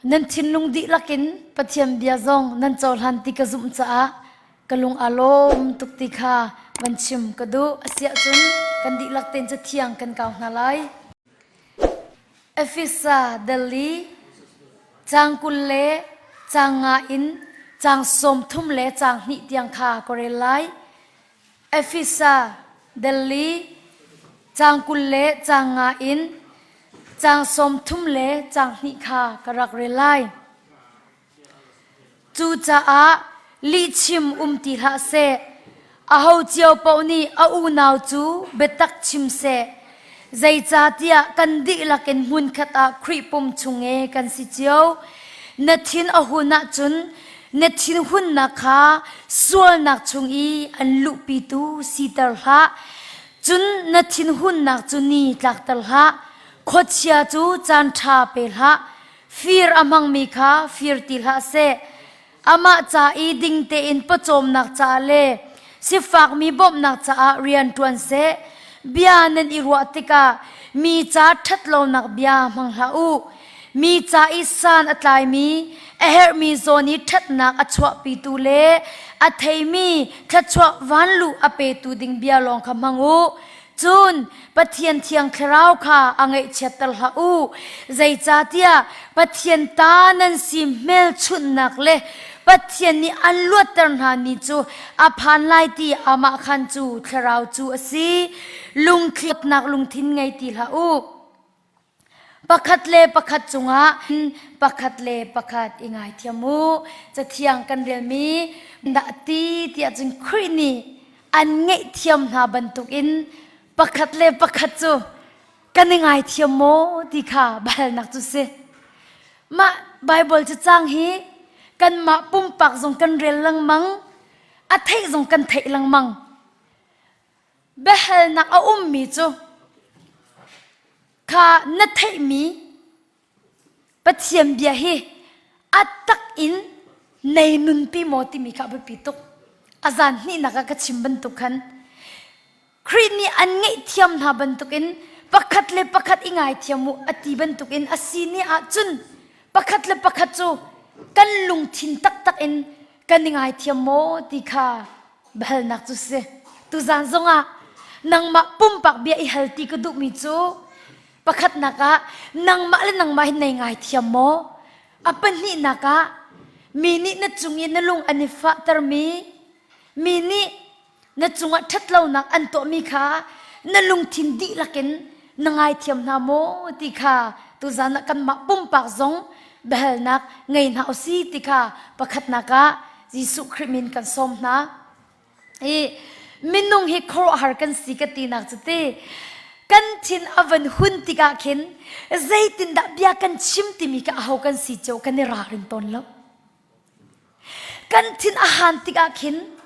Nan thinlung dihlak in Pathian bia zong nan cohlan ti ka zumh caah ka lung aa lawm tuk ti kha van chim ka duh. Asiahcun kan dihlak tein cathiang kan kau hna lai. Efesa Delhi caang 20 le caang nga in caang 30 le caang hnih tiang kha ka rel lai. Efesa Delhi caang 20 le caang nga in caang 30 le caang hnih kha ka rak rel lai. Cucaah lihchim um ti hlah seh. Aho cio paoh nih a unau cu biatak chim seh. Zeicahtiah kan dihlak in hmunkhat ah Khrih pum chung e kan si cio. Na thin a hun ahcun na thinhunnak kha sualnak chung i an luhpitu siter hlah. Cun na thinhunnak cu ni tlakter hlah. Khuachia cu caan ṭha pe hlah. Fir a hmangmi kha fir ti hlah seh. Amah ca i ding tein pawcawmnak caah le sifakmi bawmhnak caah rian ṭuan seh. Bia nan i ruah tikah mi ca ṭhatlonak bia hmang hlah u. Mi ca i san a tlaimi, a herhmi zawn i ṭhatnak a chuahpitu le a theimi thluachuah vanluh a petu ding bia lawng kha hmang u. Cun Pathian Thiang Thlarau kha a ngaihchiatter hlah u. Zeicahtiah Pathian ta nan si hmelchunhnak le Pathian nih an luatter hna ni cu a phan lai ti amah khan cu Thlarau cu a si. Lungthliatnak lungthin ngei ti hlah u. Pakhat le pakhat cungah pakhat le pakhat i ngaithiam u. Cathiang kan relmi dah ti tiah cun Khrih nih an ngaihthiam hna bantukin pakhat le pakhat cu kan i ngaithiam maw ti kha biahalnak cu si. Mah Baibal cacang hi kanmah pumpak zong kan rel lengmang, a theih zong kan theih lengmang. Biahalnak a ummi cu kha na theihmi Pathian bia hi a tak in nei nunpi maw timi kha a biapi tuk. A zan hnihnak ah ka chim bantuk khan Khrih nih an ngaihthiam hna bantukin pakhat le pakhat i ngaithiam u a ti bantukin a si ni ahcun pakhat le pakhat cu kan lungthin taktak in kan i ngaithiam maw ti kha biahalnak cu si. Tuzan zongah nangmah pumpak bia i hal ti ka duhmi cu pakhatnak ah nangmah le nangmah hi nei ngaithiam maw? A pahnihnak ah mi nih na cung i na lung an i fahtermi, mi nih na cungah ṭhatlonak an tuahmi kha na lungthin dihlak in na ngaithiam hna maw ti kha tuzan ah kanmah pumpak zong biahalnak ngei hna usih ti kha pakhatnak ah Jesuh Khrih min kan sawm hna. I minung hi khuaruahhar kan si ka tinak cu ti kan thin a van hun tikah khin zeitindah bia kan chim timi kha aho kan si cio kan i ralring tawn lo. Kan thin a han tikah khin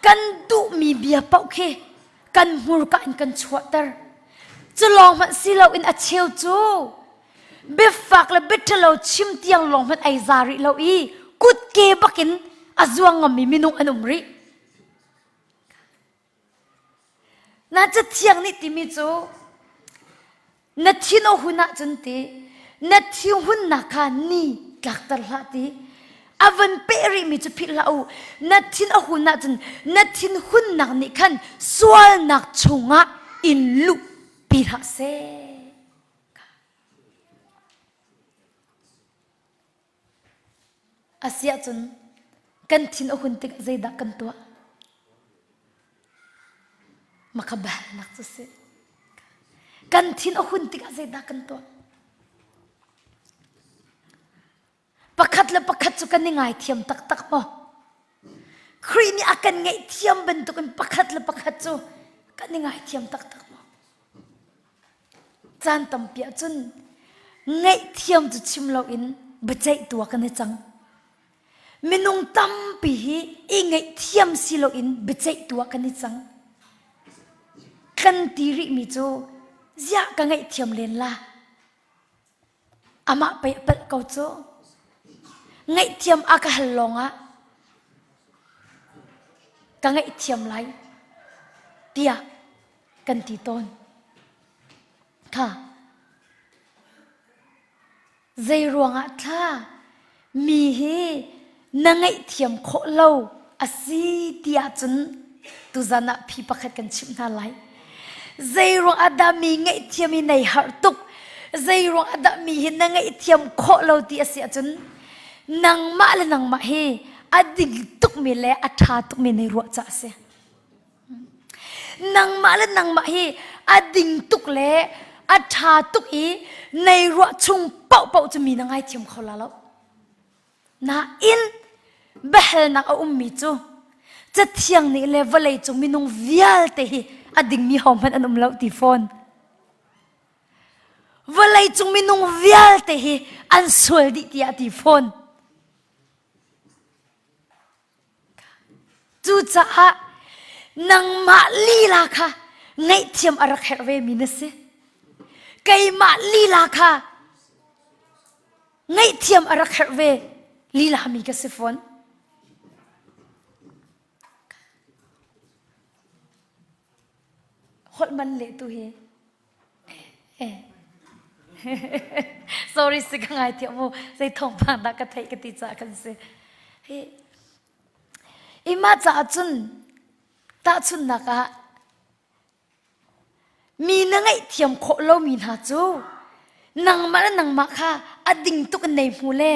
kan duhmi bia paoh khi kan hmurka in kan chuahter. Cu lawng hmanh si loin a cheu cu biafak le biaṭhalo chim tiang lawng hmanh ai za rih lo i kutke bakin a zuang ngammi minung an um rih. Na cathiang nih timi cu na thin a hun ahcun ti na thinhunnak kha ni tlakter hlah ti a van peh rihmi cu philh hlah u na thin a hun ahcun na thinhunnak nih khan sualnak chungah in luhpi hlah seh. Asiahcun kan thin a hun tikah zeidah kan tuah? Maka biahalnak cu si. Kan thin a hun tikah zeidah kan tuah? Pakhat le pakhat cu kan i ngaithiam taktak maw? Khrih nih a kan ngaihthiam bantukin pakhat le pakhat cu kan i ngaithiam taktak maw? Caan tampi ahcun ngaihthiam cu chim loin biaceih tu ah kan i cang. Minung tampi hi i ngaihthiam si loin biaceih tu ah kan i cang. Kan ti rihmi cu ziah ka ngaihthiam len la? Amah pei a palh ko cu. Ngaihthiam a ka hal lawngah ka ngaihthiam lai tiah kan ti tawn. Kha zei ruangah thla? Mi hi na ngaihthiam khawh lo a si ti ahcun tuzan ah phi pakhat kan chimh hna lai. Zeiruang ah dah mi ngaihthiam hi nei harh tuk? Zeiruang ah dah mi hi na ngaihthiam khawh lo ti a si ahcun nangmah le nangmah hi a ding tukmi le a ṭha tukmi nei ruah caah a si. Nangmah le nangmah hi a ding tuk le a ṭha tuk i nei ruah chung paohpaoh cu mi na ngaithiam kho la lo. Nain biahalnak a ummi cu Cathiang nih le vawleicung minung vialte hi a dingmi hohmanh an um lo ti fawn. Vawleicung minung vialte hi an sual dih tiah a ti fawn. Cucaah nangmah lila kha ngaihthiam a rak herh vemi na si. Keimah lila kha ngaihthiam a rak herh ve lila mi ka si fawn. Holh man le tu hi Eh. Sorry si ka ngai thiam mu. Zei thawngpang dah ka theih ka ti caah kan si. Hi ima caah cun tahchunhnak ah mi na ngaihthiam khawh lomi hna cu nangmah le nangmah kha a ding tuk in nei hmu le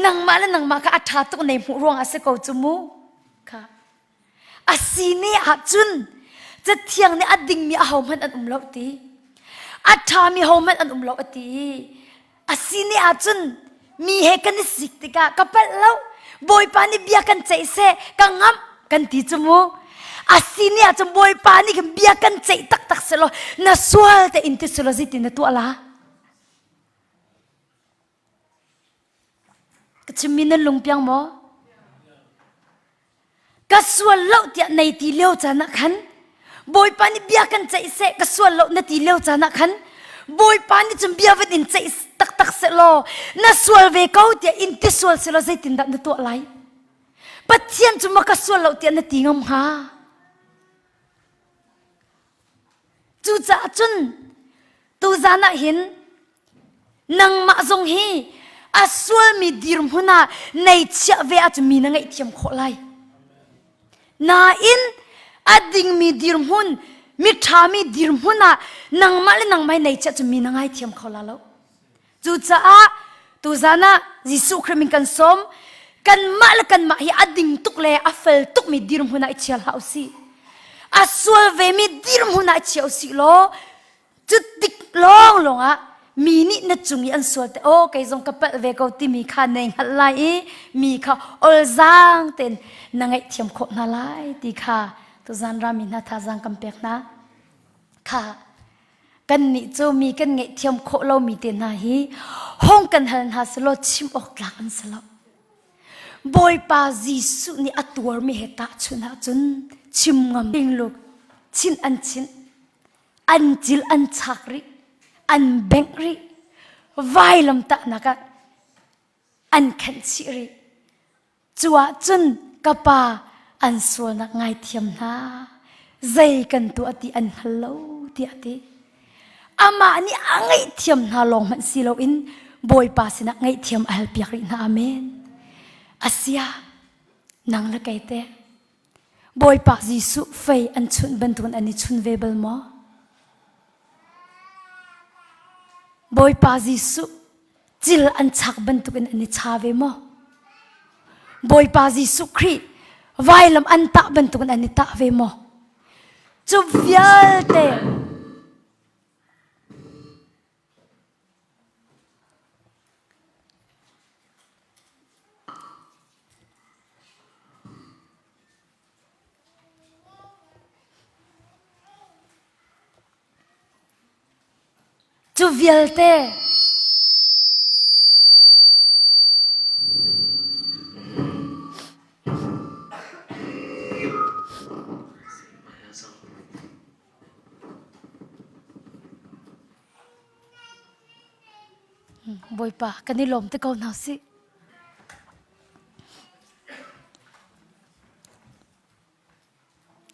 nangmah le nangmah kha a ṭha tuk nei hmuh ruang ah si ko cu mu kha A si ne ahcun Cathiang nih a dingmi ahohmanh an um lo ti. A ṭhami hohmanh an um lo a ti. A si ne ahcun mi he kan i sik tikah ka palh lo. Bawipa nih bia kan ceih seh, ka ngamh kan ti cu mu. A si ne ahcun Bawipa nih khin bia kan ceih taktak selaw na sual te in ti selaw zeitin na tuah la? Ka chimmi nan lungpiang maw? Ka sual lo tiah nei ti lio caan ah khan Bawipa nih bia kan ceih seh ka sual lo na ti lio caan ah khan Bawipa nih cun bia van in ceih taktak seh law na sual ve ko tiah in ti sual seh law zeitindah na tuah lai? Pathian cu ma ka sual lo tiah na ti ngam hnga? Cucaah cun tuzan ah hin Nangmah zong hi a sualmi dirhmun ah nei chiah ve ahcun mi na ngaihthiam khawh lai. Nain a dingmi dirhmun, miṭhami dirhmun ah nangmah le nangmah nei chiah cun mi na ngaithiam kho la lo. Cucaah tuzan ah Jesuh Khrih min kan sawm, kanmah le kanmah hi a ding tuk le a fel tukmi dirhmun ah i chia hlah usih. A sual vemi dirhmun ah i chia usih law Cu tik lawnglawng ah mi nih na cung i an sual te aw kei zong ka palh ve ko timi kha nei hngalh lai i mi kha olzaang tein na ngaihthiam khawh hna lai ti kha tuzan rami hna thazaang kan pek hna kha kannih cu mi kan ngaihthiam khawh lomi te hna hi hong kan hal hna selaw chim awk tlak an si lo Bawipa Jesuh nih a tuarmi he tahchunh ahcun chim ngam ding lu chinh an chinh an cil an chak rih an bengh rih vailam tahnak ah an khenh chih rih cu ahcun ka pa an sualnak ngaithiam hna zei kan tuah ti an hngal lo tiah a ti amah nih a ngaihthiam hna lawng hmanh si loin bawipa sinah ngaihthiam a halpiak rih hna amen asia nang le kei te Bawipa Jesuh fei an chunh bantukin an i chun ve bal maw? Bawipa Jesuh cil an chak bantukin an i cha ve maw? Bawipa Jesuh Khrih vailam an tah bantukin an i tah ve maw? Cu vialte Cu vialte Bawipa kan i lawm te ko hna sih.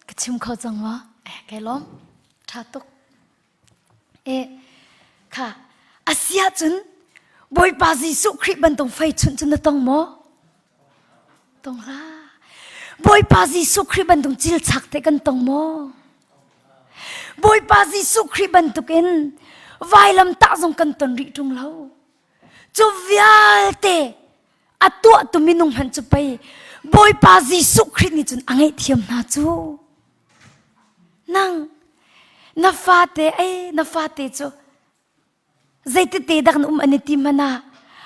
Ka chim kho cang maw? Eh, kai lawm. Ṭha tuk. Eh, kha, a si ahcun. Bawipa Jesuh Khrih bantuk fei chunh cu na tong maw? Tong hlah. Bawipa Jesuh Khrih bantuk cilchak te kan tong maw? Bawipa Jesuh Khrih bantukin vailam tah zong kan ton rih ṭung lo. Cu vialte a tuahtu minung hmanh cu pei Bawipa Jesuh Khrih nih cun a ngaihthiam hna cu. Nang na fate ei na fate cu zeitete dak na um an i ti hmanh ah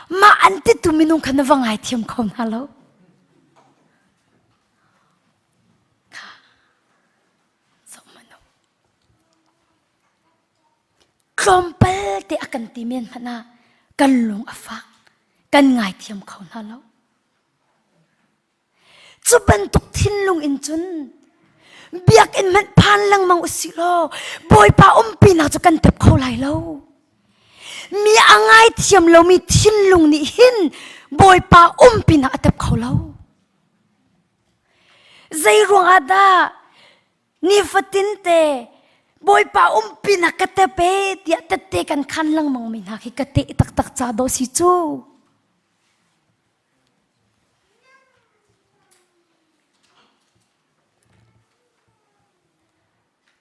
mah an titu minung kha na va ngaithiam kho hna lo. Kha zoh hmanh u. Tlawmpal te a kan ti men hmanh ah kan lung a fak, kan ngaithiam kho hna lo. Cu bantuk thinlung in cun biakinn hmanh phan lengmang usih law Bawipa umpinak cu kan tep kho lai lo. Mi a ngaithiam lomi thinlung nih hin Bawipa umpinak a tep kho lo. Zei ruangah dah nifatin te Bawipa umpinak ka tep e tiah tette kan khan lengmang mi hna khi ka teh taktak ca dawh si cu.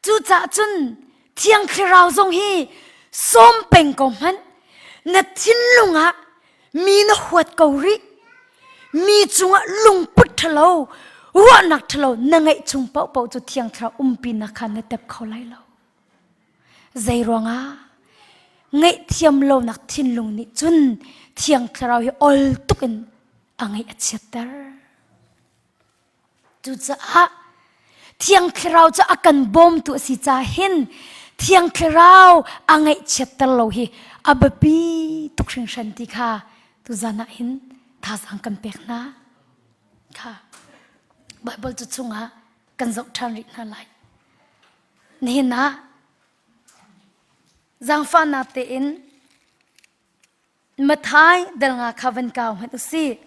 Cucaah cun Thiang Thlarau zong hi sawm peng ko hmanh na thinlung ah mi na huat ko rih mi cungah lungput ṭhalo ruahnak ṭhalo na ngeih chung paohpaoh cu Thiang Thlarau umpinak kha na tep kho lai lo. Zei ruangah ngaihthiam lonak thinlung nih cun Thiang Thlarau hi ol tuk in a ngaih a chiatter. Cucaah Thiang Thlarau cu a kan bawmtu a si caah hin Thiang Thlarau a ngaihchiatter lo hi a biapi tuk hringhran ti kha tuzan ah hin thazaang kan pek hna. Kha Bible cu chungah kan zoh ṭhan rih hna lai. Nihin ah zaangfahnak tein Mathai dal nga kha van kau hmanh u sih.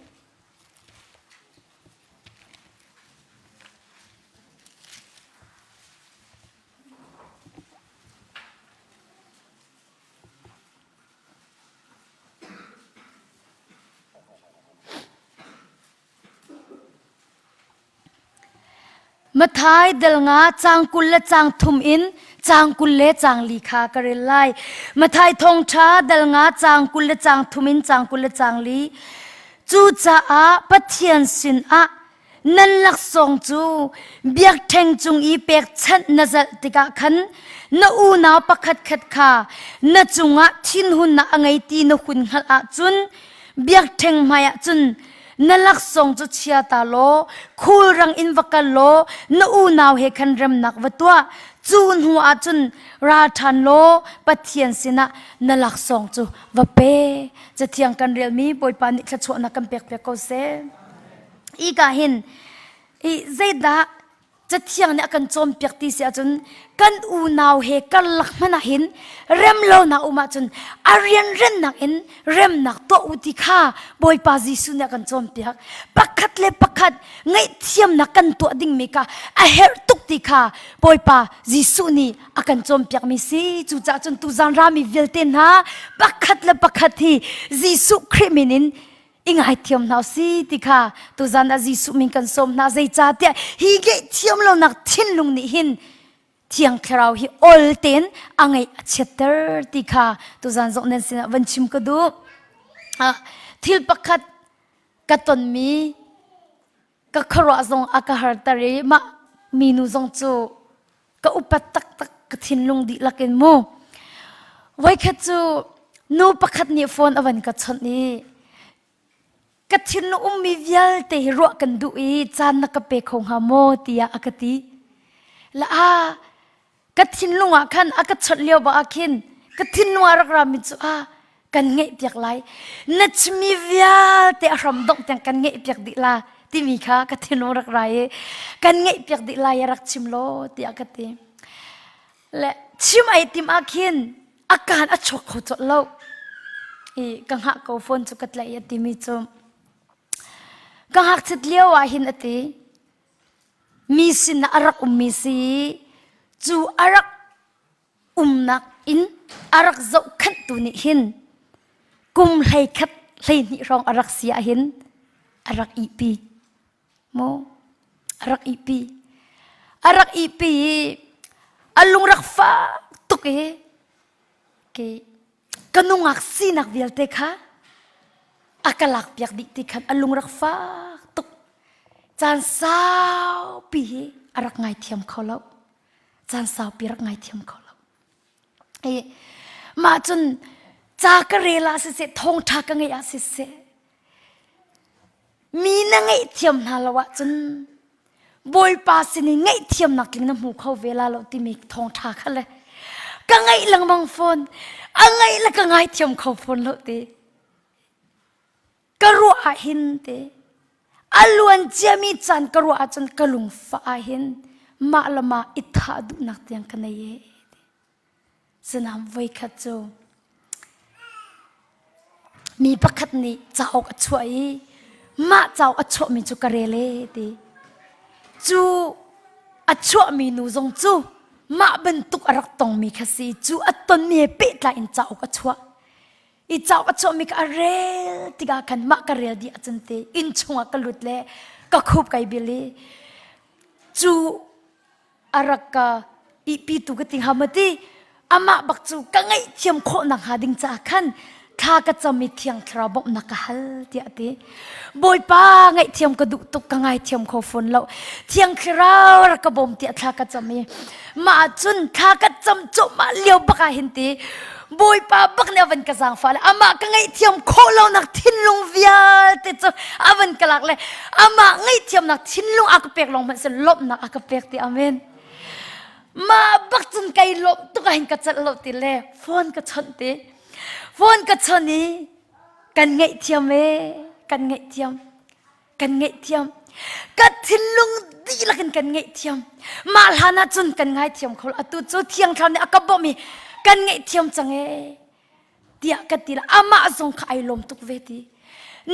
Mathai dal nga caang 20 le caang thum in caang 20 le caang li kha ka rel lai. Mathai thawngṭha dal nga caang 20 le caang thum in caang 20 le caang li. Cucaah Pathian sinah nan laksawng cu biakṭheng cung i pekchanh na zalh tikah khan na unau pakhatkhat kha na cungah thinhunnak a ngei ti na hun hngalh ahcun biakṭheng hmaiah cun na laksawng cu chia ta law khulrang in va kal law na unau he khan remnak va tuah cu hnu ah cun ra ṭhan law Pathian sinah na laksawng cu va pe cathiang kan relmi Bawipa nih thluachuahnak kan pek piak ko seh i ka hin i zeidah Cathiang nih a kan cawnpiak ti si ahcun kan unau he karlak hmanh ah hin remlonak um ahcun a rianrennak in remnak tuah u ti kha Bawipa Jesuh nih a kan cawnpiak. Pakhat le pakhat ngaihthiamnak kan tuah dingmi kha a herh tuk ti kha Bawipa Jesuh nih a kan cawnpiakmi si. Cucaah cun tuzan rami vialte hna pakhat le pakhat hi Jesuh Khrih min in i ngaithiam hna si ti kha tuzan ah Jesuh min kan sawm hna zeicahtiah hi ngaihthiam lonak thinlung nih hin Thiang Thlarau hi ol tein a ngaih a chiatter ti kha tuzan zong nan sinah van chim ka duh. Thil pakhat ka tonmi ka khuaruah zong a ka harter i mah minu zong cu ka upat taktak ka thinlung dihlak in mu voikhat cu nu pakhat nih phone a van ka chawnh i ka thinlung ummi vialte hi ruah kan duh i caan na ka pe kho hnga maw tiah a ka ti la a ka thinlung ah khan a ka chawnh lio bak ah khin ka thinlung ah rak rami cu a kan ngeih piak lai na chimmi vialte a hram dongh tiang kan ngeih piak dih la timi kha ka thinlung rak rai i kan ngeih piak dih lai rak chim law tiah ka ti le chim ai tim ah khin a kaan a chuak kho colh lo i ka hngah ko phone cu ka tlaih a timi cu ka ngakchit lio ah hin a ti mi sinah a rak ummi si cu a rak umnak in a rak zohkhenhtu nih hin. Kum 11 12 hrawng a rak si ahhin a rak ihpi. Mu a rak ihpi. A rak ihpi i a lung rak fak tuk i ke ka nungak sinak vialte kha a ka lakpiak dih ti khan a lung rak fak tuk. Caan saupi hi a rak ngaithiam kho lo. Caan saupi rak ngaithiam kho lo. I mah cun ca ka rel ah siseh, thawngṭha ka ngeih ah siseh, mi na ngaihthiam hna lo ahcun Bawipa sin i ngaihthiamnak tling na hmu kho ve la lo timi thawngṭha kha le ka ngaih lengmang fawn. A ngaih le ka ngaithiam kho fawn lo ti. Ka ruah ah hin te a luan ciami caan ka ruah ahcun ka lungfah ah hin mah le mah i thah duhnak tiang ka nei e. Sinam voikhat cu mi pakhat nih cauk a chuah i mah cauk a chuahmi cu ka rel e ti. Cu a chuahmi nu zong cu mah bantuk a rak tongmi kha si. Cu a tonmi he pehtlai in cauk a chuah. I cauk a chuahmi kha a rel tikah khan mah ka rel dih ahcun te inn chungah ka lut le ka khup kai bil i cu a rak ka ihpitu ka ti hnga maw ti amah bak cu ka ngaihthiam khawh nakhnga ding caah khan thla ka cam i thiang thlarau bawmhnak ka hal tiah a ti. Bawipa ngaihthiam ka duh tuk ka ngaithiam kho fawn lo. Thiang thlarau rak ka bawm tiah thla ka cam i mah cun thla ka cam cuahmah lio bak ah hin ti Bawipa bak nih a van ka zaangfah le amah ka ngaihthiam khawh lonak thinlung vialte cu a van ka lak le amah ngaihthiamnak thinlung a ka pek lawng hmanh si lawmhnak a ka pek ti amen. Mah bak cun kai lawmh tuk ah hin ka celh lo ti le phone ka chawnh ti. Phone ka chawnh i kan ngaihthiam e kan ngaihthiam kan ngaihthiam ka thinlung dihlak in kan ngaihthiam mah hlan ah cun kan ngaithiam kho lo atu cu thiang thlarau nih a ka bawmh i kan ngaihthiam cang e tiah ka ti la amah zong kha ai lawm tuk ve ti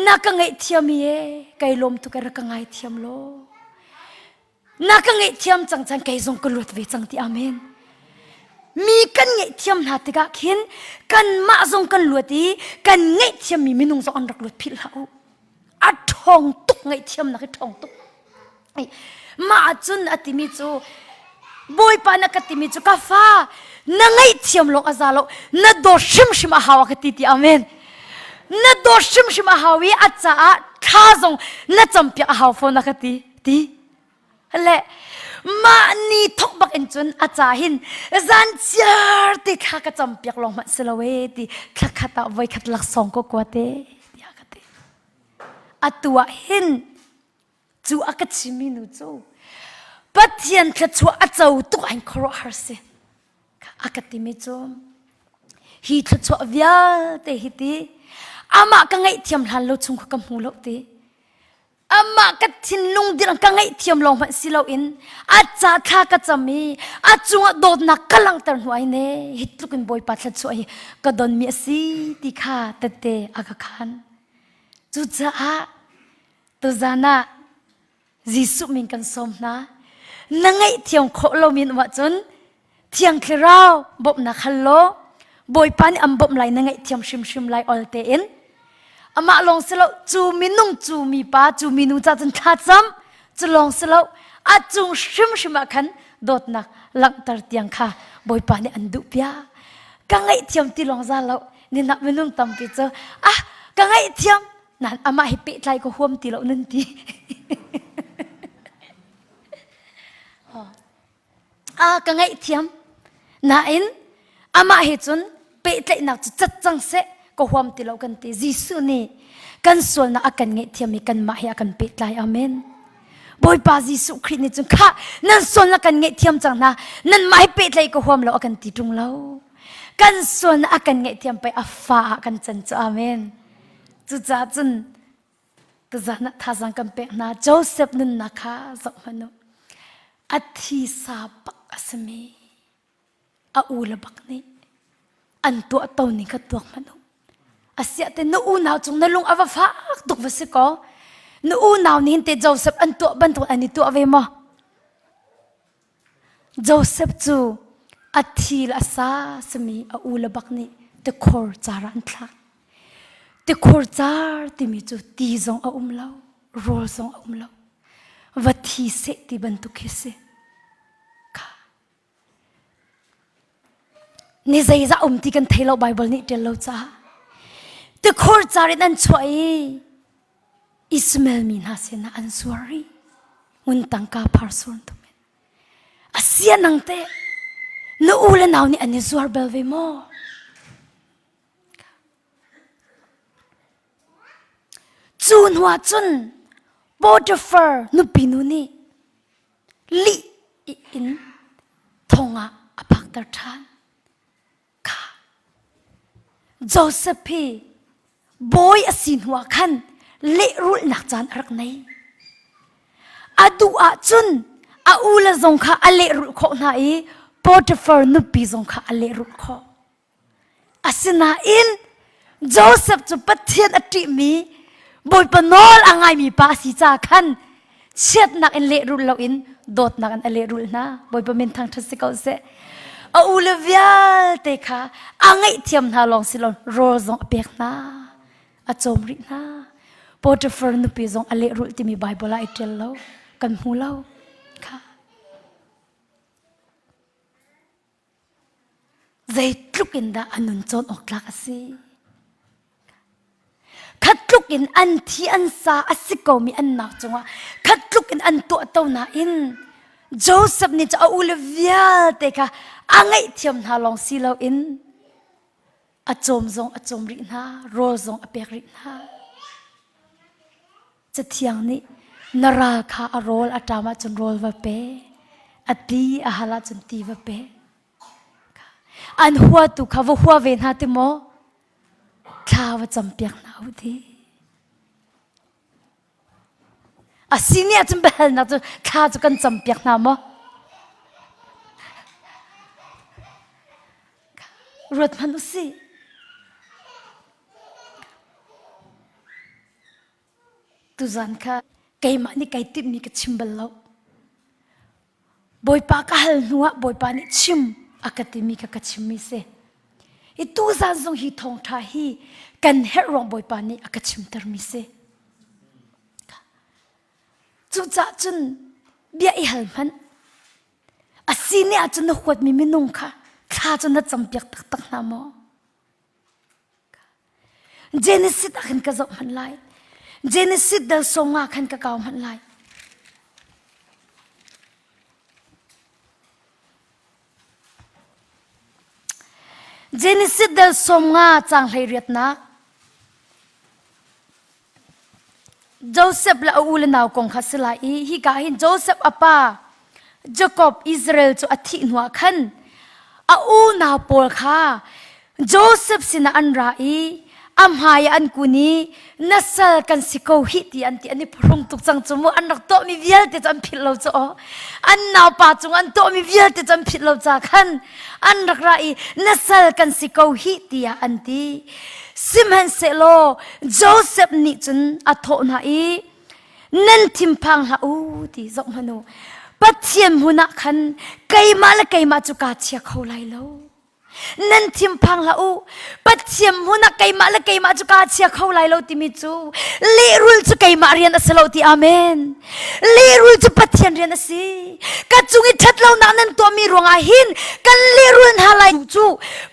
na ka ngaihthiam i e kai lawm tuk e rak ka ngaithiam law Na ka ngaihthiam cang cang kei zong ka luat ve cang ti amen. Mi kan ngaihthiam hna tikah khin kanmah zong kan luat i kan ngaihthiammi minung zong an rak luat philh hlah u. A ṭhawng tuk ngaihthiamnak hi ṭhawng tuk. Mah cun a timi cu Bawipa na ka timi cu ka fa na ngaihthiam lawng a za lo na dawt hrimhrim a hau a ka ti ti amen. Na dawt hrimhrim a hau i a caah thla zong na campiak a hau fawn a ka ti. Ti le mah ni thok bak in cun a ca hin zan chiar te thla ka cam piak lawng hmanh si lo e ti thla khat ah voi khat laksawng ko kua te tiah ka ti atu ah hin cu a ka chimmi nu cu Pathian thluachuah a co tuk ain khuaruahhar si a ka timi cu hi thluachuah vialte hi ti amah ka ngaihthiam hlan lo chung kha ka hmu lo ti Amah ka thinlung dirang ka ngaihthiam lawng hmanh si loin a ca thla ka cam i a cungah dawtnak ka langhter hnu ai ne hi tluk in Bawipa thluachuah hi ka donmi a si ti kha tette a ka khan. Cucaah tuzan ah Jesuh min kan sawm hna. Na ngaihthiam khawh lomi in um ahcun Thiang Thlarau bawmhnak hal law Bawipa nih an bawmh lai na ngaihthiam hrimhrim lai ol tein. Amah lawng si lo cu minung cu mipa cu minu ca cun thlacam cu lawng si lo a cung hrimhrim ah khan dawtnak langhter tiang kha Bawipa nih an duh piak. Ka ngaihthiam ti lawng za lo ninak minung tampi cu ah ka ngaihthiam nan amah hi pehtlai ka huam ti lo nan ti. A ka ngaihthiam. Nain amah he cun pehtlaihnak cu cat cang seh ka huam ti lo kan ti. Jesuh nih kan sualnak a kan ngaihthiam i kanmah he a kan pehtlai. Amen. Bawipa Jesuh Khrih nih cun khah nan sualnak kan ngaihthiam cang hna nanmah he pehtlaih ka huam lo a kan ti ṭung lo. Kan sualnak a kan ngaihthiam pei a fa ah kan can cu. Amen. Cucaah cun Tuzan ah thazaang kan pek hna. Joseph nunnak kha zoh hmanh u. A thisa bak a simi a u le bak nih an tuah to ning kha tuak hmanh u. Asiah te na unau cung na lung a va fak tuk va si kaw na unau nih hin te Joseph an tuah bantuk an i tuah ve maw? Joseph cu a thi le a sa simi a u le bak nih tikhor car ah an thlak. Tikhur car timi cu ti zong a um lo, rawl zong a um lo. Va thi seh ti bantuk khi si. Kha. Ni zeizah um ti kan thei lo Bible nih ṭial lo caah. Tikhur car in an chuah i Ismael mi hna sinah an zuar i ngun tangka phar sur tum in. Asia nang te na u le nau nih an i zuar bel ve maw? Cu hnuah cun Potiphar nupi nu nih lih in thong ah a phakter ṭhan. Kha Joseph hi bawi a si hnuah khan lehrulhnak caan a rak nei. A duh ahcun a u le zong kha a lehrulh khawh hna i Potiphar nupi zong kha a lehrulh khawh. Asinain Joseph cu Pathian a ṭihmi Bawipa nawl a ngaimi pa a si caah khan chiatnak in lehrulh loin dawtnak in a lehrulh hna. Bawipa min thangṭhat si ko seh. A u le vialte kha a ngaihthiam hna lawng si lo rawl zong a pek hna. A cawm rih hna. Potiphar nupi zong a lehrulh timi Baibal ah i ṭial lo. Kan hmu lo. Kha. Zeitluk in dah a nun cawn awk tlak a si? Khat tluk in an thi an sa a si komi an nau cungah khat tluk in an tuahto nain Joseph nih cu a ule vialte kha a ngaihthiam hna lawng si loin a cawm zong a cawm rih hna, rawl zong a pek rih hna. Cathiang nih na ral kha a rawl a ṭam ahcun rawl va pe, a ti a hal ahcun ti va pe. An huatu kha va hua ve hna ti maw? Thla va campiak hna u ti. A si ni ahcun biahalnak cu thla cu kan campiak hna maw? Ruat hmanh u sih. Tuzan kha keimah nih kai timhmi ka chim bal lo. Bawipa ka hal hnuah Bawipa nih chim a ka timi kha ka chimmi si. I tuzan zong hi thawngṭha hi kan herh ruang Bawipa nih a ka chimtermi si. Cucaah cun bia i hal hmanh. A si nih ahcun na huatmi minung kha thla cu na campiak taktak hna maw? Genesis ah khan ka zoh hmanh lai. Genesis dal sawng ah khan ka kau hmanh lai. Genesis dal sawm nga cang hlei riatnak. Joseph le a u le nau kong kha si lai i hika hin Joseph a pa Jacob Israel cu a thih hnuah khan a unau pawl kha Joseph sinah an ra i a hmai ah an kun i na sal kan si ko hih ti an ti an i phuhrung tuk cang cu mu an rak tuahmi vialte cu an philh lo cu aw an naupa cung an tuahmi vialte cu an philh lo ca khan an rak ra i na sal kan si ko hih tiah an ti Sihmanhsehlaw Joseph nih cun a thawh hna i nan thinphang hlah u ti zoh hmanh u Pathian hmun ah khan keimah le keimah cu kaa chia kho lai lo nan thinphang hlah u Pathian hmun ah keimah le keimah cu kaa chia kho lai lo timi cu lehrul cu keimah rian a si lo ti amen Lehrul cu Pathian rian a si. Ka cung i ṭhatlonak nan tuahmi ruangah hin kan lehrul hna lai cu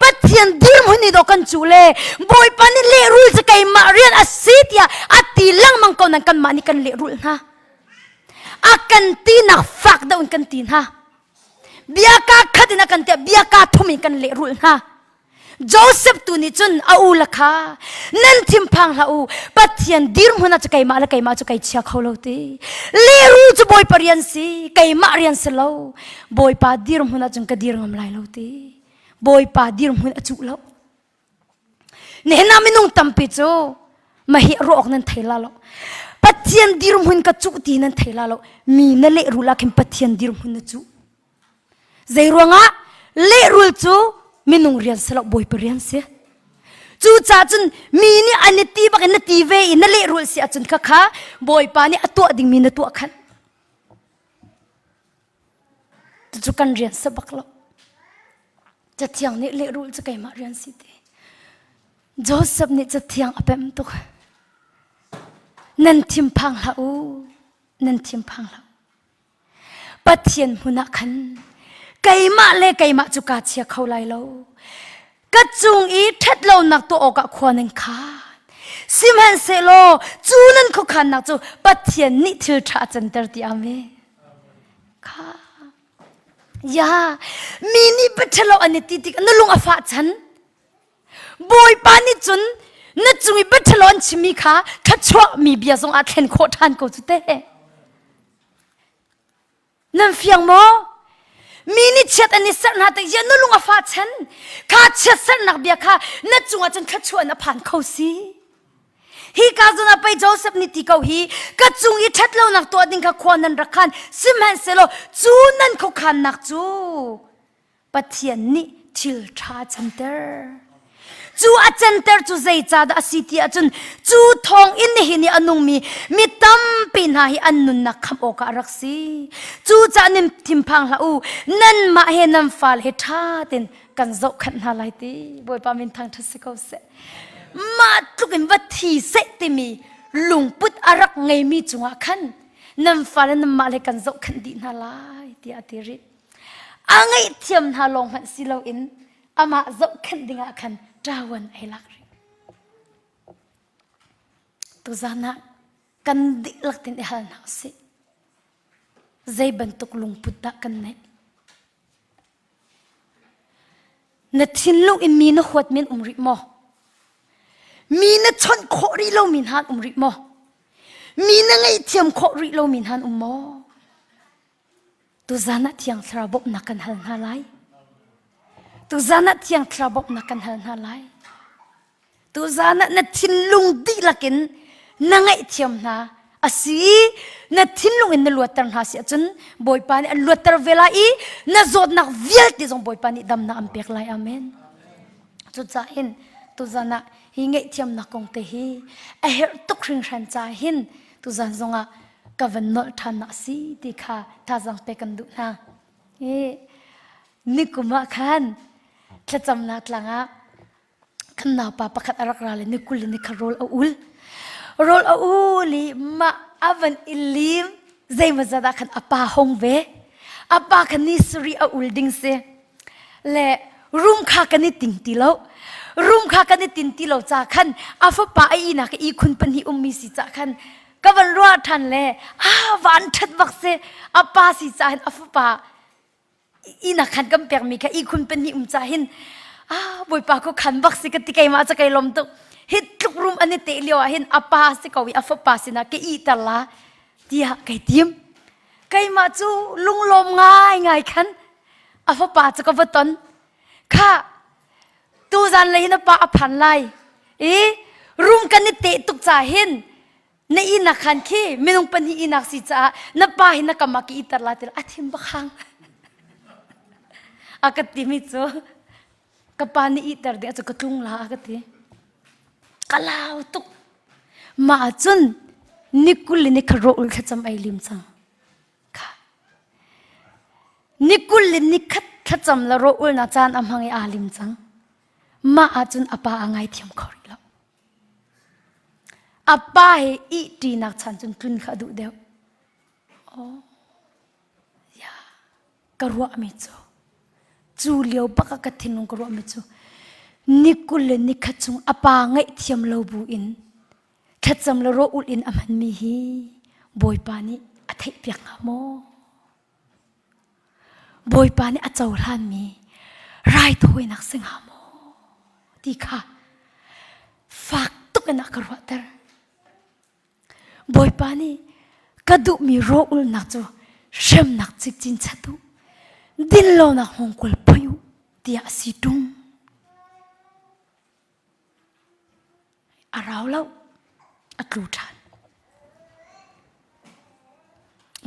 Pathian dirhmun i dawh kan cu le Bawipa nih lehrul cu keimah rian a si tiah a ti lengmang ko nan kanmah nih kan lehrul hna. A kan tinak fak deuh in kan ti hna. Bia kaa khat in a kan tiah bia kaa thum in kan lehrulh hna. Joseph tu nih cun a u le kha nan thinphang hlah u Pathian dirhmun ah cu keimah le keimah cu kai chia kho lo ti lehrul cu Bawipa rian si keimah rian si lo Bawipa dirhmun ah cun ka dir ngam lai lo ti Bawipa dirhmun a cuh lo nihin ah minung tampi cu mahi ruah awk nan thei la lo Pathian dirhmun ka cuh ti nan thei la lo mi na lehrul ah khin Pathian dirhmun na cuh Zeiruangah lehrul cu minung rian si lo bawipa rian si. Cucaah cun mi nih an i ti bak in na ti ve i na lehrul si ahcun khakha bawipa nih a tuah dingmi na tuah khan. Cucu kan rian si bak lo. Cathiang nih lehrul cu keimah rian si ti. Joseph nih cathiang a pemh tuk. Nan thinphang hlah u, nan thinphang hlah u. Pathian hmun ah khan keimah le keimah cu kaa chia kho lai lo. Ka cung i ṭhatlonak tuah awkah khua nan khaan. Sihmanhsehlaw cu nan khuakhannak cu Pathian nih thil ṭha a canter ti amen. Kha ya mi nih biaṭhalo an i ti tik na lung a fah chan. Bawipa nih cun na cung i biaṭhalo an chimmi kha thluachuahmi bia zong ah thlen khawh ṭhan ko cu teh. Nan fiang maw? Mi nih chiat an i serh hna tik na lung a fah chan. Kha chiat serhnak bia kha na cungah cun thluachuah in a phan kho si. Hi ka zawn ah pei Joseph nih ti ko hi ka cung i ṭhatlonak tuah ding kha khua nan rak khan sihmanhsehlaw cu nan khuakhannak cu Pathian nih thil ṭha a canter. Cu a canter cu zeicahdah a si ti ahcun cu thawng in nihin i a nungmi mi tampi hna hi an nunnak khamh awkah a rak si. Cucaah nim thinphang hlah u, nanmah he nan fale he ṭha tein kan zohkhenh hna lai ti Bawipa min thangṭhat si ko seh. Mah tluk in va thi seh timi lungput a rak ngeimi cungah khan nan fale nanmah le kan zohkhenh dih hna lai tiah a ti rih. A ngaihthiam hna lawng hmanh si loin amah zohkhenh dingah khan ṭawan ai lak rih. Tuzan ah kan dihlak tin i hal hna usih. Zei bantuk lungput dah kan neih? Na thinlung in mi na huat men um rih maw? Mi na chawnh khawh rih lomi hna an um rih maw? Mi na ngaihthiam khawh rih lomi hna an um maw? Tuzan ah Thiang Thlarau bawmhnak kan hal hna lai. Tuzan ah Thiang Thlarau bawmhnak kan hal hna lai. Tuzan ah na thinlung dihlak in na ngaihthiam hna a si na thinlung in na luatter hna si ahcun Bawipa nih an luatter ve lai i na zawtnak vialte zong Bawipa nih damnak an pek lai. Amen. Cucaah hin tuzan ah hi ngaihthiamnak kong te hi a herh tuk hringhran ca hin tuzan zongah ka van nolh ṭhannak a si ti kha thazaang pek kan duh hna. Hi nikum ah khan thlacamnak tlang ah kan naupa pakhat a rak ra le ni kul in ni kha rawl a ul. Rawl a ul i mah a van i lim zeimawzat ah khan a pa hong ve. A pa kha ni sarih a ul ding si. Le room kha kan i ting ti lo. Room kha kan i tin ti lo ca khan a fapa a ihnak i ihkhun pahnih ummi si ca khan ka van ruah ṭhan le ah van ṭhat bak si a pa si ca hin a fapa ihnak khan kan pekmi kha ihkhun pahnih um ca hin ah bawipa ko khan bak si ka ti keimah ca kai lom tuk hi tluk rum an i teh lio ah hin a pa si ko i a fapa sinah ka ihter la tiah kai tim keimah cu lunglawm ngai ngai khan a fapa cu ka va ton kha tuzan lei hin a pa a phan lai i room kan i teh tuk ca hin na inak khan khi minung pahnih inak si caah na pa hi na kam ah ka iter la til a thim bak hang a ka timi cu ka pa nih iter ding cu ka tlung la a ka ti ka lau tuk mah cun nikul in kha ro ul thlacam ai lim cang kha nikul le nikhat thlacam la ro ul na caan a hmang i aa lim cang mah ahcun a pa a ngaithiam kho rih lo a pa he ihṭinak chan cun tlun kha a duh deuh oh ya ka ruahmi cu cu lio bak ah ka thinlung ka ruahmi cu ni kul le nikhat chung a pa ngaihthiam lo bu in thlacam le rawh ulh in a hmanmi hi Bawipa nih a theihpiak hnga maw? Bawipa nih a cohlanmi raithawinak si hnga maw ti kha fak tuk in a ka ruahter. Bawipa nih ka duhmi rawh-ulhnak cu hremnak cikcin chat u, dinlonak hngawngkual phoih u tiah a si ṭung. A rau lo, a tlu ṭhan.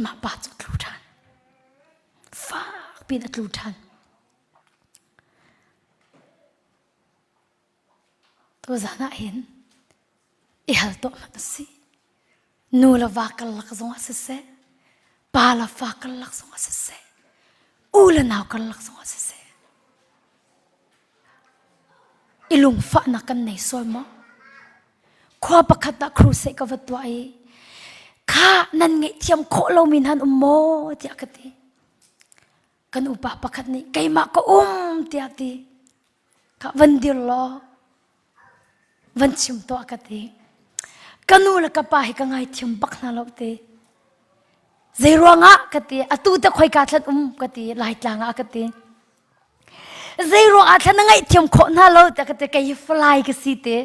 Mah pa cu a tlu ṭhan. Fak piin a tlu ṭhan. Tuzan ah hin i hal tuah hmanh a si. Nu le va karlak zongah siseh, pa le fa karlak zongah siseh, u le nau karlak zongah siseh. I lungfahnak kan nei sual maw? Khua pakhat ah crusade ka va tuah i kha nan ngaihthiam khawh lomi hna an um maw tiah ka ti. Kan upa pakhat nih keimah ka um tiah ti. Ka van dir law van chim tuah ka ti. Ka nu le ka pa hi ka ngaithiam bak hna lo ti. Zei ruangah ka ti atu te khoika thlan um ka ti Laitlang ah ka ti. Zei ruangah thlan na ngaihthiam khawh hna lo tiah ka ti kei hi fly ka si te.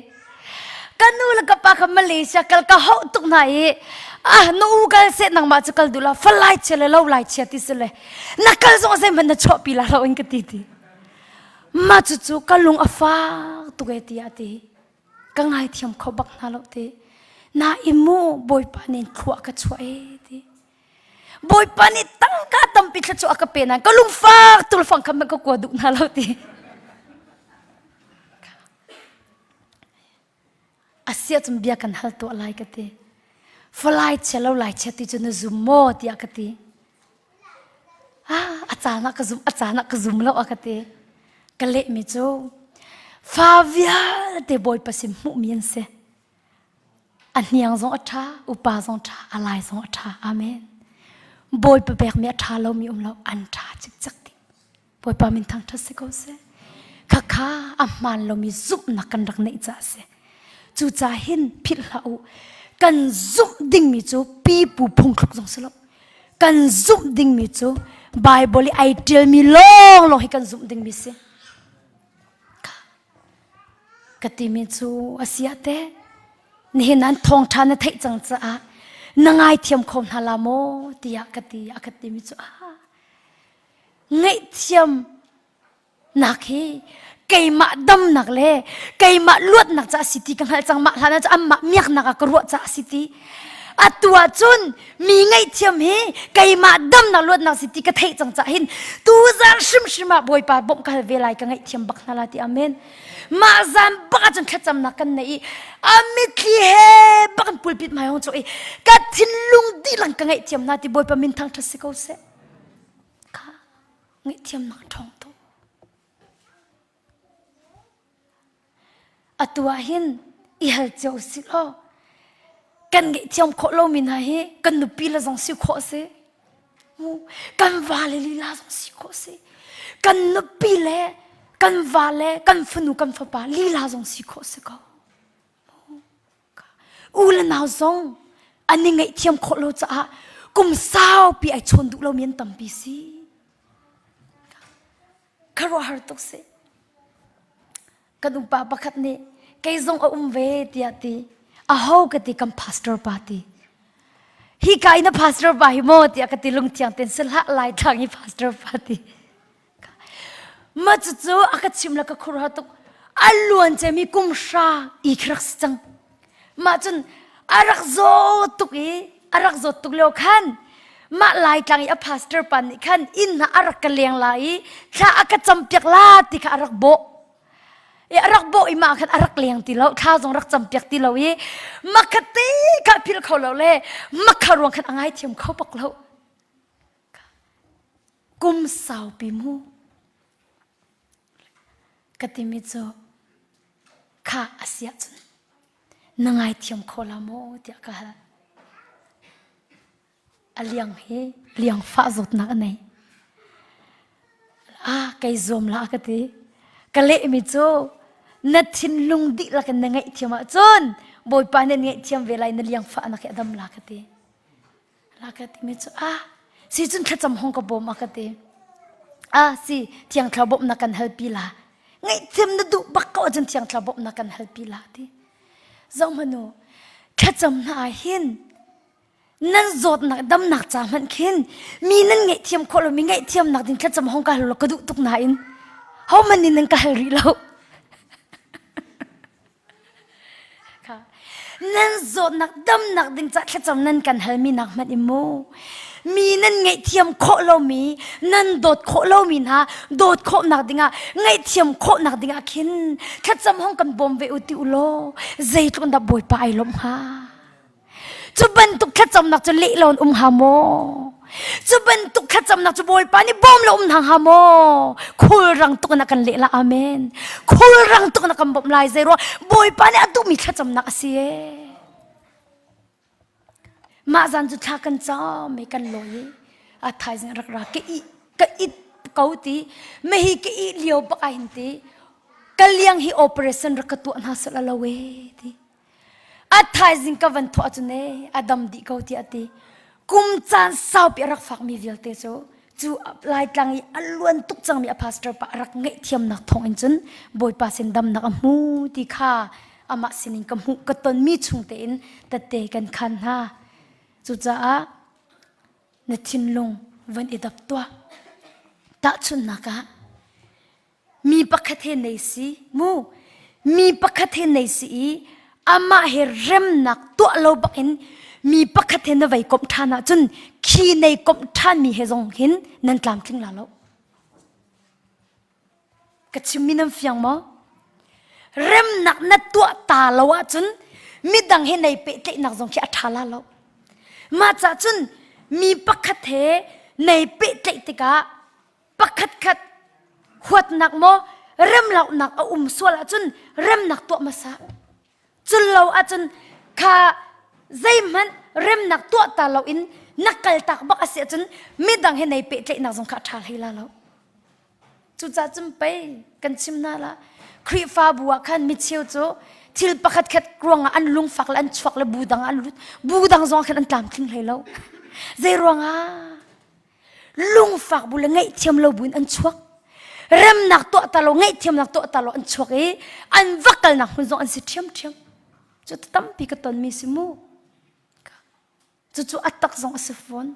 Ka nu le ka pa kha Malaysia kal ka hauh tuk hna i ah na u kal seh nangmah cu kal duh la falai chia le lo lai chia ti si le na kal zong zeihmanh na chuahpi la lo in ka ti ti. Mah cucu ka lung a fak tuk e tiah a ti. Ka ngaithiam kho bak hna lo ti. Na i mu Bawipa nih thlua ka chuah e ti. Bawipa nih tangka tampi thluachuah a ka pe nain ka lungfak tulfang kha ka kua duh hna lo ti. Asia cun bia kan hal tuah lai ka ti. Falai chia lo lai chia ti cu na zum maw tiah ka ti. Ah, a caan ah ka zum, a caan ah ka zum lo a ka ti. Ka lehmi cu fa vialte Bawipa sin hmuhmi an si. A hniang zong a ṭha, upa zong ṭha, a lai zong a ṭha. Amen. Bawipa pekmi a ṭha lomi um lo, an ṭha cikcek dih. Bawipa min thangṭhat si ko seh. Khakha a hmaan lomi zumhnak kan rak neih caah a si. Cucaah hin philh hlah u. Kan zumh dingmi cu pipu phungthluk zong si lo. Kan zumh dingmi cu Bible i ai ṭialmi lawnglawng hi kan zumh dingmi si. Ka timi cu a si ah teh nihin an thawngṭha na theih cang caah na ngaithiam kho hna la maw tiah ka ti a ka timi cu ah ngaihthiam nak hi keimah damnak le keimah luatnak ca a si ti ka hngalh cang mah hlan ah cun anmah miaknak ah ka ruah ca a si ti atu ah cun mi ngaihthiam hi keimah damnak luatnak si ti ka theih cang cah hin tuzan hrimhrim ah Bawipa bawmh ka hal ve lai ka ngaihthiam bak hna la ti amen mah zan bak ah cun thlacamnak kan nei i a mitthli he bak in pulpit hmai hong chok i ka thinlung dihlak ka ngaihthiam hna ti Bawipa min thangṭhat si ko seh kha ngaihthiamnak ṭhawng tuk Atu ah hin i hal cio usih law kan ngaihthiam khawh lomi hna hi kan nupi le zong si khawh a si. Mu kan vale lila zong si khawh a si. Kan nupi le kan vale kan fanu kan fapa lila zong si khawh a si ko. U le nau zong an i ngaihthiam khawh lo caah kum saupi ai chawn duh lomi an tampi si. Khuaruahhar tuk si. Kan upa pakhat nih kei zong a um ve tiah ti. Aho ka ti kan pastor pa ti. Hi ka in a pastor pa hi maw tiah ka ti lungthiang ten si hlah lai thlang i pastor pa ti. Ma cucu a ka chim le ka khuaruah tuk. A luan cemi kum hra i khi rak si cang. Mah cun a rak zaw tuk i a rak zawt tuk lio khan mah Laitlang i a pastor pa nih khan inn ah a rak ka leng la i thla a ka campiak la ti kha a rak bawh. I a rak bawh i mah khan a rak leng ti lo, thla zong rak campiak ti lo i makhate kha philh kho lo le makha ruang khan a ngaithiam kho bak lo. Kum saupi mu. Ka timi cu kha a si ahcun na ngaithiam kho la maw tiah ka hal. A liang hi liang fah zawtnak a nei. Ah, kei zuam la ka ti. Ka lehmi cu na thinlung dihlak in na ngaihthiam ahcun Bawipa nih ngaihthiam ve lai na liang fahnak hi a dam la ka ti. La ka timi cu ah si cun thlacam hong ka bawm a ka ti. Ah si thiang thlarau bawmhnak kan halpi la. Ngaihthiam na duh bak ko ahcun thiang thlarau bawmhnak kan halpi la ti. Zoh hmanh u thlacam hna ah hin nan zawtnak damnak ca hmanh khin mi nan ngaihthiam khawh lo mi ngaihthiamnak ding thlacam hong ka hal lo ka duh tuk nain hohmanh nih nan ka hal rih lo. Nan zawtnak damnak ding ca thlacam nan kan halmi nak hmanh in mu mi nan ngaihthiam khawh lomi nan dawt khawh lomi hna dawt khawhnak dingah ngaihthiam khawhnak dingah khin thlacam hong kan bawm ve u ti u law zeitluk in dah Bawipa ai lawmh hnga cu bantuk thlacamnak cu leh lawn um hnga maw? Cu bantuk thlacamnak cu Bawipa nih bawm lo um hna hnga maw? Khulrang tuk na kan leh la amen. Khulrang tuk na kan bawmh lai zei ruang Bawipa nih a duhmi thlacamnak a si ee. Mah zan cu thla kan cam i kan lawi i a thaizing rak ra ka ih ka it ko ti mehi ka ih lio bak ah hin ti ka liang hi operation rak ka tuah hna sel lo e ti A thaizing ka van thawh ahcun ee a dam dih ko tiah a ti. Kum caan saupi a rak fakmi vialte cu cu Laitlang i a luan tuk cangmi a pastor pa a rak ngaihthiamnak thawng in cun Bawipa sin damnak a hmu ti kha amah sinin ka hmuh ka tonmi chung tein tette kan khan hna. Cucaah na thinlung van i dap tuah. Tahchunhnak ah Mi pakhat he nei si mu mi pakhat he nei si i amah he remnak tuah lo bakin mi pakhat he na vei komh ṭhan ahcun khi nei komh ṭhanmi he zong hin nan tlamtling la lo. Ka chimmi nan fiang maw? Remnak na tuah ta lo ahcun midang he nei pehtlaihnak zong khi a ṭha la lo. Mah cah cun mi pakhat he nei pehtlaih tikah pakhatkhat huatnak maw remlonak a um sual ahcun remnak tuah hmasa cul lo ahcun kha zeihmanh remnak tuah ta loin na kaltak bak a si ahcun midang he nei pehtlaihnak zong kha a ṭha hlei la lo cucaah cun pei kan chim hna la Khrihfabu ah khan micheu cu thil pakhat khat ruangah an lungfak le an chuak le bu dang an lut bu dang zong khan an tlamtling hlei lo zei ruangah Lungfak bu le ngaihthiam lo buin an chuak. Remnak tuah ta lo, ngaihthiamnak tuah ta lo an chuak i an va kalnak hmun zong an si ṭhiamṭhiam. Cu tampi ka tonmi si mu. Cucu a tak zong a si fawn.